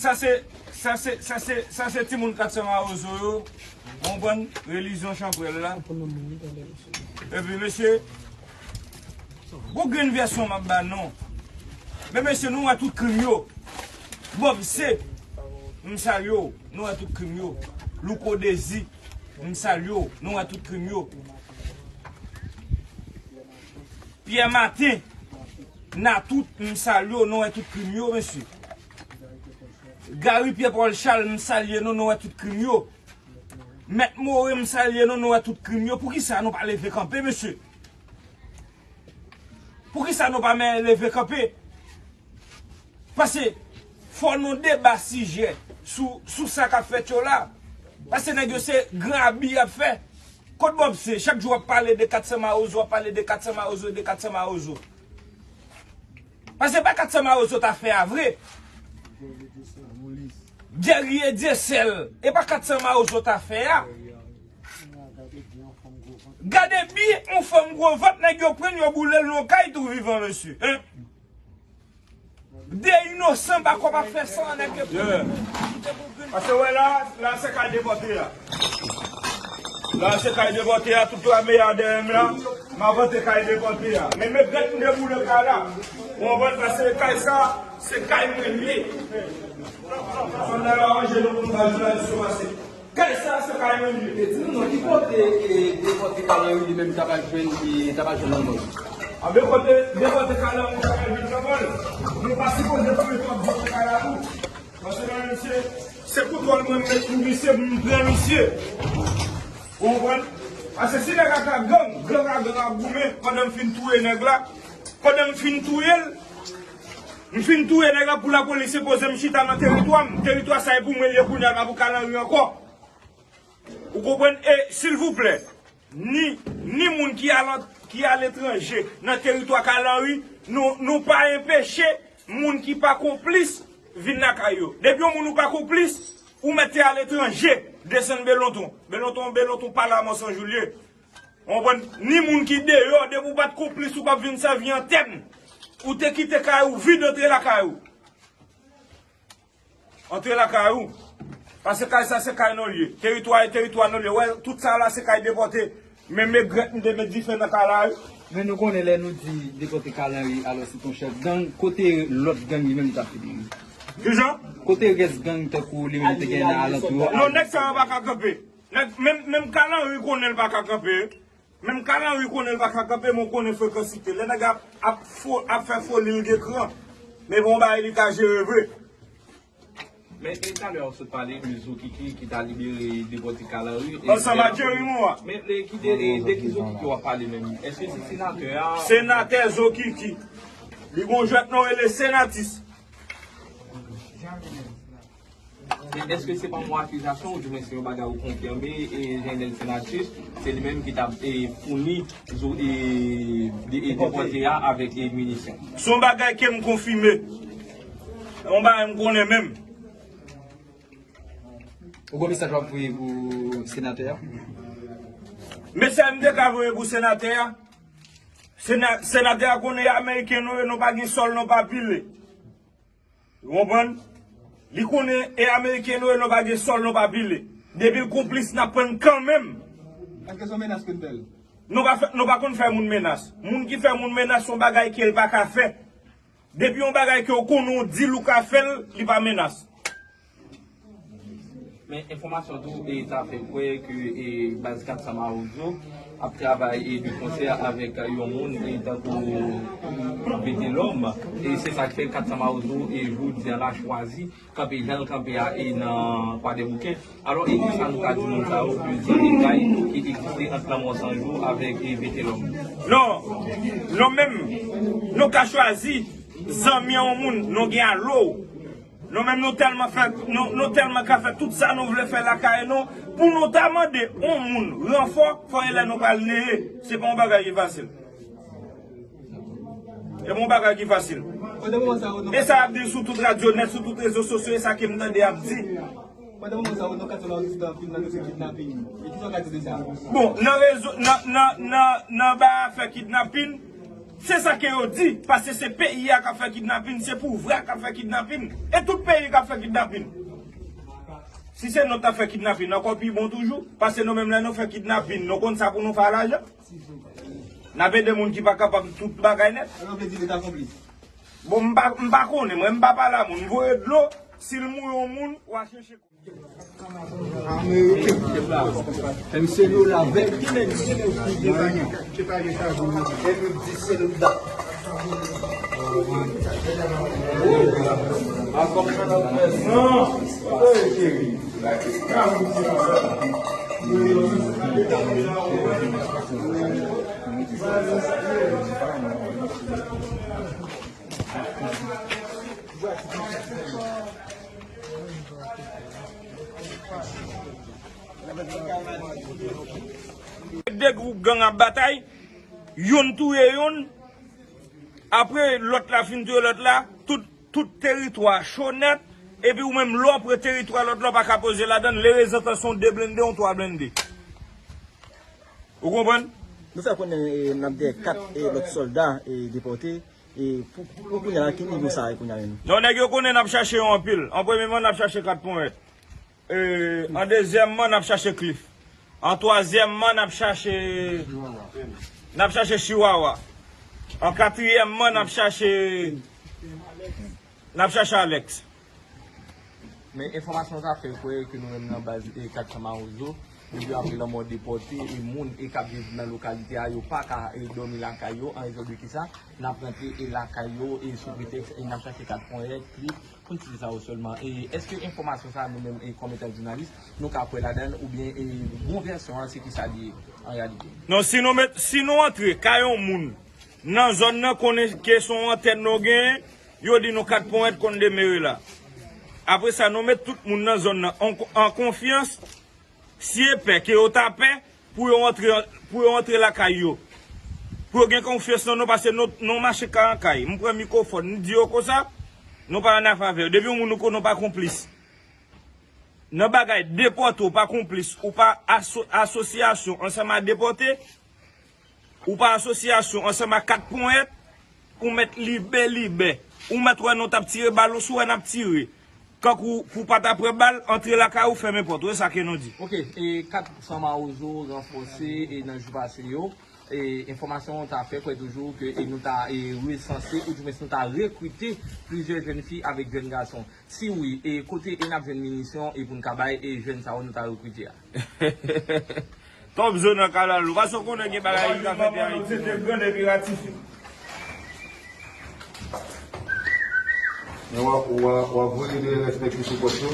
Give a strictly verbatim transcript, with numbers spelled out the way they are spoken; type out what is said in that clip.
Sa se, sa se, sa se, sa se timoun kat san Mawozo yo, w konprann, relijyon chanpwèl la. Epi mesye, gon grenn vèsyon m ap ba non. Men mesye, nou wè tout krim yo. Bob C, m salye w, nou wè tout krim yo. Louko Dezi, m salye w, nou wè tout krim yo. Pierre Martin, Natout, m salye w, nou wè tout krim yo, mesye. Gary Pierre Paul Charles, m salye nou, nou wè tout krim yo. Mèt More, m salye nou, nou wè tout krim yo. Poukisa nou pa leve kanpe, mesye? Poukisa nou pa men leve kanpe? Paske fò nou deba sijè sou, sou sa k ap fèt yo la. Paske nèg yo se gran abi y ap fè. Kot Bob C, chak jou w ap pale de kat san Mawozo, w ap pale de kat san Mawozo, de kat san Mawozo. Paske pa kat san Mawozo ta fè a vre. Guerrier Dieuseul, e pa kat san Mawozo ta fè a. Gade byen yon fanm gwo vant, nèg yo pran l, yo boule l nan kay tou vivan, mesye. Hein? De inosan bak w ap fè san nèg yo. Yeah. Paske wè la, la se kay depòte a. La se kay depòte a, tout twa meyè dèyè m la. M avante kay depòte a. Men megrèt m deboule kay la. Ou konprann, paske kay sa, se kay mwen li ye. Fanm nan yo aranje nou pou nou ba jounalis yo pase. Kay sa, se kay mwen li ye. E di nou non, ki kote, e, depòte Carl Henry li menm ta pral jwenn, e, ta pral jwenn lanmò? A, depòte, depòte Carl Henry ta pral jwenn lanmò. Nou pa sipoze touye twòp zòt nan kay la tou. Paske nan misye, se koutwòl mwen met pou misye, m pran misye. Ou konprann? Paske si nèg la ta gang, gang a gang ap goumen, pandan m fin touye nèg la, pandan m fin touye l, m fin touye nèg la pou lapolis sipoze m chita nan teritwa m. Teritwa sa e pou mwen l ye kounye a, pa pou Carl Henry ankò. Ou konprann? E, silvouplè, ni, ni moun ki alan-, ki aletranje nan teritwa Carl Henry, nou, nou pa enpeche moun ki pa konplis vin lakay yo. Depi yon moun ou pa konplis, ou mèt te aletranje, desann Beloton. Beloton, Beloton pa la mò san jou l ye. Ou konprann? Ni moun ki deyò, depi w pa t konplis, ou p ap vin sèvi antèn. Ou te kite kay ou vid, antre lakay ou. Antre lakay ou. Paske kay sa se kay nou l ye. Teritwa e teritwa nou l ye. Wè, tout sa la se kay depòte. Men megrèt m te met dife nan kay la wi. Men nou konnen lè nou di depòte Carl Henry, alò se t on chèf gang, kote lòt gang li menm ta fini? Kijan? Kote rès gang tankou li menm te gen nan alantou yo? Non, nèg sa yo pa ka kanpe. Nèg, menm, menm Carl Henry konnen l pa ka kanpe. Menm Carl Henry konnen l pa ka kanpe, men w konnen frekansite. Lè nèg ap, ap fo-, ap fè foli l gen kran. Men bon bagay li ka jere vre. Men, e talè a w sot pale de Zokiki ki ta libere depòte Carl Henry. Ansanm ak Jerry Moa. Men, de ki, de, de, de ki Zokiki w ap pale menm? Èske se senatè a? Senatè Zokiki. Li gon jwèt nou rele Senatis. Men èske se pa yon akizasyon, oudimwen se yon bagay ou konfime, e Jeanel Senatus, se li menm ki t ap, e, founi zo-, e, de, e, depòte a avèk, e, minisyon? Se yon bagay ke m konfime. Se yon bagay m konnen menm. Ou gon mesaj w ap voye pou senatè a? Mesaj m te ka voye pou senatè a, sena-, senatè a konnen ameriken nou ye, nou pa gen sòl, nou pa pile. Ou konprann? Li konnen e ameriken nou ye, nou pa gen sòl, nou pa pile. Depi l konplis, n ap pran l kanmenm. Èske se yon menas ke n fè l? Nou pa fè, nou pa konn fè moun menas. Moun ki fè moun menas, se yon bagay ke l pa ka fè. Depi yon bagay ke w konnen w di l ou ka fè l, li pa menas. Men enfòmasyon tou, e, ta fè kwè ke, e, baz kat san Mawozo ap travay, e, de konsè avèk yon moun, e, tankou Betelòm. E se sa k fè kat san Mawozo, e, jodi a la chwazi kanpe jan l kanpe a, e, nan Kwadèboukè. Alò, e kisa nou ka di moun sa yo de zanmitay ki egziste ant Lanmò San Jou avèk, e, Betelòm? Non, nou menm, nou ka chwazi zanmi yon moun, nou gen alo. Nou menm nou tèlman fè, nou, nou tèlman ka fè tout sa nou vle fè lakay nou, pou nou ta mande yon moun ranfò, fò e lè nou pral neye. Se pa yon bagay ki fasil. Se pa yon bagay ki fasil. Pandan moman sa yo, nou... E sa y ap di sou tout radyo nèt, sou tout rezo sosyo, e sa ke m tande y ap di. Pandan moman sa yo, nou ka tande anpil nan dosye kidnapin. E kisa w ka di de sa? Bon, nan rezo, nan, nan, nan, nan ba afè kidnapin, Se sa ke yo di, paske se peyi a k ap fè kidnapin, se pouvwa k ap fè kidnapin, e tout peyi k ap fè kidnapin. Si se nou t ap fè kidnapin, ankò pi bon toujou, paske nou menm lè nou fè kidnapin, nou konn sa pou nou fè a lajan. N ap ede moun ki pa kapab tout bagay nèt. Alò, vle di leta konplis. Bon, m pa, m pa konnen, mwen, m pa pale a moun. M voye dlo, si l mouri yon moun, w a chèche. Ameriken. Menm se nou la, vèt ki menm si nou ki gen anyen. E nou di se nou dat. Akòm sa n ap fè san. Hey, cheri. De gwoup gang ap batay, youn touye youn, apre lòt la fin touye lòt la, tout, tout teritwa cho nèt, epi ou menm lè w pre teritwa lòt la, w pa ka poze ladan l, lerezantan se yon de blende, yon twa blende. Ou konprann? Nou fè konnen, e, n ap dèyè kat, e, lòt sòlda, e, depòte. E pou, pou kounye a la, ki nivo sa ye kounye a menm? Non, nèg yo konnen n ap chache yo anpil. An premyeman, n ap chache Kat Ponyèt. E, an dezyèmman, n ap chache Cliff. An twazyèmman, n ap chache, n ap chache Chihuahua. An katriyèmman, n ap chache, n ap chache Alex. Men enfòmasyon sa fè kwè ke nou menm nan baz e Kat San Mawozo, depi apre lanmò depòte e moun e k ap viv nan lokalite a, yo pa ka e dòmi lakay yo, an rezon de kisa n ap rantre e lakay yo e sou pretèks e n ap chache Kat Ponyèt, Cliff, pou n site sa yo sèlman. E èske enfòmasyon sa nou menm e kòm etan jounalis, nou ka kwè ladan l oubyen e bon vèsyon an se kisa li ye an reyalite? Non, si nou met, si nou antre kay yon moun nan zòn nan konnen ke se yon antèn nou genyen, yo di nou Kat Ponyèt konn demere la. Apre sa, nou met tout moun nan zòn nan an, an konfyans. Si e pè ke yo ta pè pou yo antre, pou yo antre lakay yo, pou yo gen konfyans nan nou, paske nou, nou mache kay an kay. M pran mikwofòn, m di yo konsa, nou pa annafè avè yo. Depi yon moun ou konnen w pa konplis nan bagay depòte, ou pa konplis, ou pa aso-, asosyasyon ansanm a depòte, ou pa asosyasyon ansanm a Kat Ponyèt, ou mèt libè, libè. Ou mèt wè nou t ap tire bal, ou si w wè n ap tire. Kankou pou w pa ta pran bal, antre lakay ou, fèmen pòt ou. E sa ke nou di. Ok, e Kat San Mawozo ranfòse e nan jou pase yo. E enfòmasyon ta fè kwè toujou ke e nou ta e resanse, oudimwens nou ta rekrite plizyè jèn fi avèk jèn gason. Si wi, e kote e n ap jwenn minisyon e pou n ka bay e jèn sa yo nou ta rekrite a? Twòp zo nan kalalou. Paske w konnen gen bagay ki ka fèt e Ayiti. Men w ap, w ap, w ap voye de respè ki sou pòt yo.